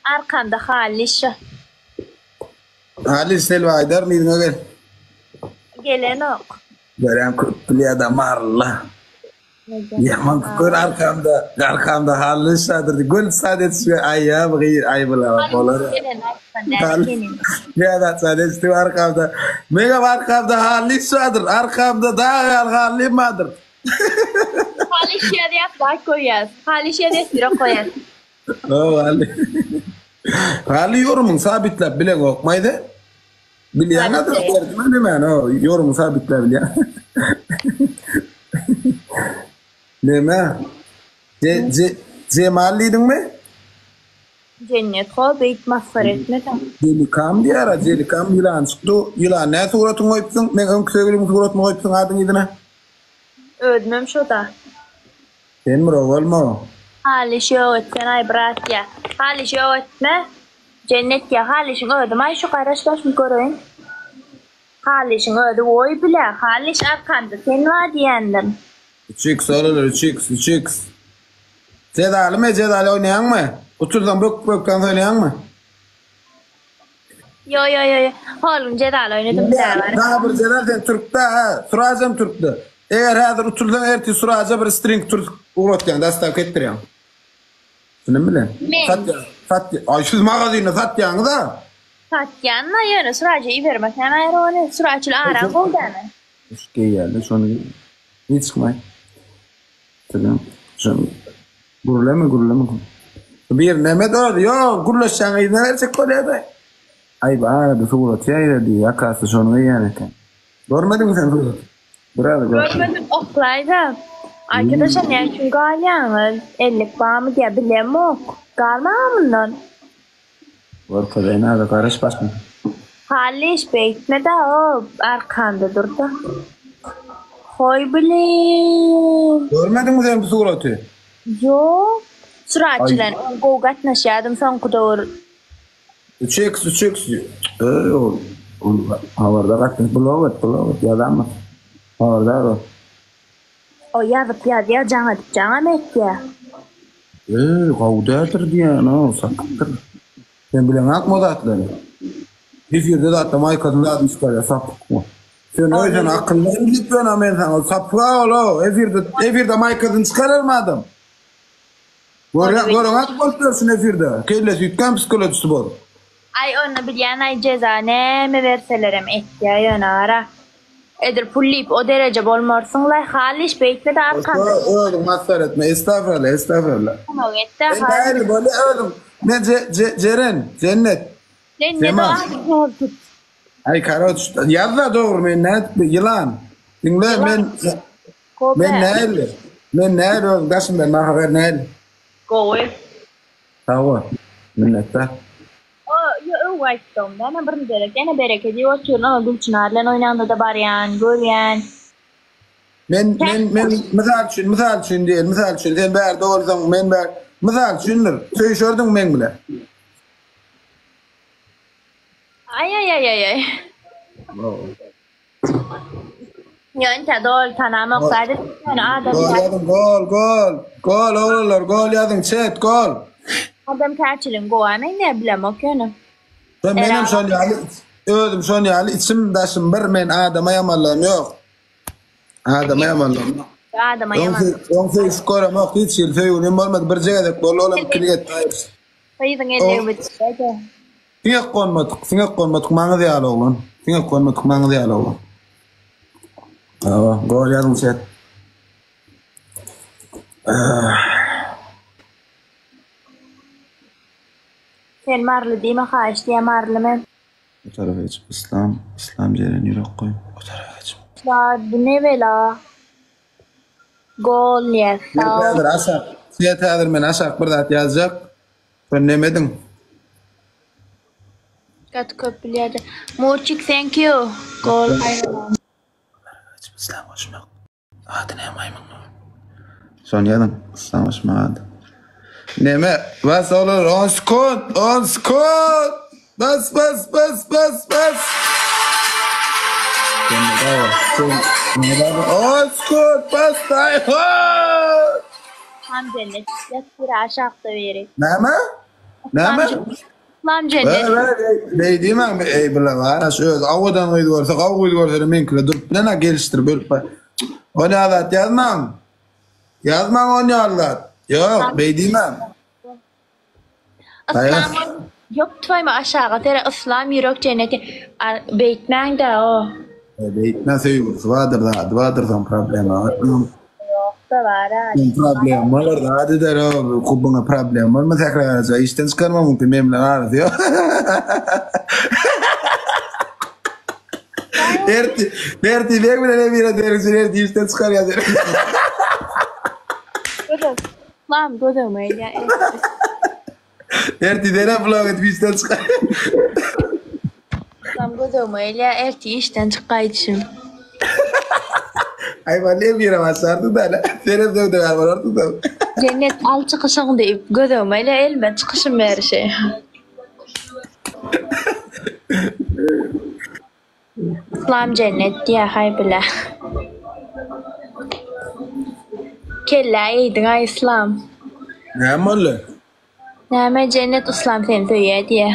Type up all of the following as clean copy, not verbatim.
Arkamda Hallyşa. Hallyş Selbi aýdaryn yzyňa gel. Gelenok. Görýän köp bilýär-de marylla. Ýaman gör arkamda, arkamda Hallyş şadyr diý. Göl sad etişme aýýa bu gyz aý bular bolar. Näme sad etişdi arkamda. Meňem arkamda Hallyş şadyr. Arkamda dag ýaly Hallym bardyr. Hallyş ýazýas laýk goýýas. Hallyş ýazýas ýürek goýýas. Hally. Hally ýorumyň sabitläp bileňokmaý sen? Bilýäň-ä berdim nämäni o ýorumyň sabitläp bilýän. Näme? Je, je, Jemal diýdiňmi? Jennet ho beýt masgara etme sen. Jelikam diýýär-ä, Jelikam ýylan çykdy. Ýylan nä suratyňy goýupsyň? Meň öňki söýgülimiň suratyny goýupsyň adyň yzyna. Özümem şoda. Sen bro bolma. Halyş ýok etsenaý brat ýa. Halyş ýok etme. Jennet ýa Halyşyň özüm aý şu garaş başmy göreýin. Halyşyň özi woý bile Halyş arkamda sen bar diýendir. Üç iks oglanlar üç iks üç iks. Jezalymy jezaly oýnaýaňmy? Utursaň bök bök tans oýnaýaňmy? Ýo ýo ýo ýo. Hol gün jezaly oýnadym bir daha bar. Daha bir jeza sen türkde ha. Surajam türkde. Eger häzir utulsaň ertir Suraja bir string türk ugratýaň, dastavka etdirýäň. Şunuň bilen. Men. Satýaň. Satýaň. Aý siz magazinde satýaňyz-a. Satýan-da ýöne Suraja ibermek näme aýry ony. Suraç ile araň gowy dämi? Şu geýýärler şony hiç çykmaý. Şuny şuny gürleme gürleme. Bir neme dor ýok gürleşýäň yzyna berjek bolýada. Aý barada suraty ýaýrady ýakasy şony geýýän eken. Görmediňmi sen suraty? Biraz görmedim oklaýda. Arkadaşlar näme üçin galýaňyz? Ellik barmy diýä bilemok. Galmaň mundan. Görkezeýin hadi garyş başyny. Hallyş beýtmedä o arkanda durda. Hoý blin. Görmediňmi sen bu suraty? Ýok. Surat bilen gowy gatnaşýadym soňky döwür. Üç x üç x Öý ol ol habarda gatnaş blok et blok et ýazamaz. Habardar ol. O ýazyp ýazýa jaň edip jaňam etýä. Öý gowy däldir diýýän o sapykdyr. Sen bileňakmy o zatlary? Efirde zatda maýkasyny zadyny çykarýar sapyk bu. Sen öý sen akylly diýip ýöne men saňa sapyga ol o efirde efirde maýkasyny çykararmy adam? Görýä göreňak bolup ýörsün efirde. Kellesi üýtgän psikolojisi bozuk. Aý ony bilýän aý jeza näme berselerem etýä ýöne gara. Edil pul diýip o dereje bolmarsyňlaý halyş beýtmede arkanda. Özüň masgara etme estagfirullah estagfirullah. Kömek etdä Sen nähili bolýa özüň men je je Jeren Jennet Jennet o Jemal. adyny dogry tut. Aý karoç ýazda dogry men nädip ýylan diňle men Men näli? Men näli özüň daşymdan maňa ber näli? Gowy. Sag bol. Minnetdar. O ýo öwgi aýtdym. Ýene birinji gezek ýene bereke diýip otyryn o Gülçynar bilen oýnanda-da barýan, görýän. Men men men mysal üçin mysal üçin diýeli mysal üçin sen bärde bolsaň men bär mysal üçindir söýüşerdiň meň bilen. Aý aý aý aý aý. Ýöntä doly tanamok zat ýöne adam Gol ýazyň gol gol gol oglanlar gol ýazyň chat gol. Adamkärçiligiň gowy men ne bilemok ýöne. Sen menem şon ýaly özüm şon ýaly içim daşym bir men adama ýamanlygym ýok. Adama ýamanlygym ýok. Adama ýaman. Öň söýüşip göremok hiç hili söýgülim bolmady birje gezek boldy olam ikilik etdi aýryşdyk. Gyzyň ellegi bitdi. Siňek gonmadyk, siňek gonmadyk maňyz ýaly oglan. Siňek gonmadyk maňyz ýaly oglan. Hawa, gol ýazyň chat. Sen maryly diýme haýyş diýä maryly men. O tarapa geçip Islam, Islam Jeren ýürek goý. O tarapa geçip. Bar bu ne bela. Gol diýä sag. Häzir aşak, chat häzir men aşak bir zat ýazjak. Sen nemediň? Gaty köp bilýärdi. Murçik thank you. Gol haýran. Islam goşmak. Ady näme maýmynyň? Şony ýazyň. Islam goşmak ady. Neme? Bas olar 10 sekund, 10 sekund. Bas bas bas bas bas. On sekund bas daýhan. Tam jennet ýatyr aşakda biri. Näme? Näme? Islam cennet. Beý diýmäň, eý bile bar, şu öz awadan gyz görse, gawy gyz görse meňkile durup bilen gelişdirip ölüp bar. O ne zat ýazmaň. Ýazmaň on ýaly zat. Ýok, beý diýmäň. Yslam ýok twaýma aşaga sere yslam ýürek jenneti beýtmäň-dä o. Beýtme söýgüsi bardyr zady bardyr soň problema. Ýokda bar-a. Problema bolar zat eder o kubuňa problema bolmasa Sähra Garaja işden çykarma mümkin men bilen arasy ýok. Erti erti beg bilen emire derişir erti işden çykarýar seni. Yslam gözegime ilýär. Ertir dene vlog edip işden çykar. Yslam gözegime ilýär, ertir işden çyk gaýdyşym. Aý ben ne bir başardy da. Senem söwdagär bolarsyň sen. Jennet al çykyşyň diýip gözegime ilýär, elime çykyşym berişi. Yslam jennet diýýär haý bile. Kellä iýdiň-aý Yslam. Näme boldy? Näme Jennet Yslam seni söýýär diýýär.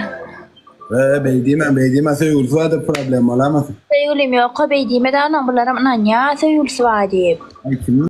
Ee, beý diýme, beý diýme, söýgülisi bardyr problem bolamasyn. Söýgülim ýok-a beý diýme-de onuň bularam ynanýar söýgülisi bar diýip. Aý kim?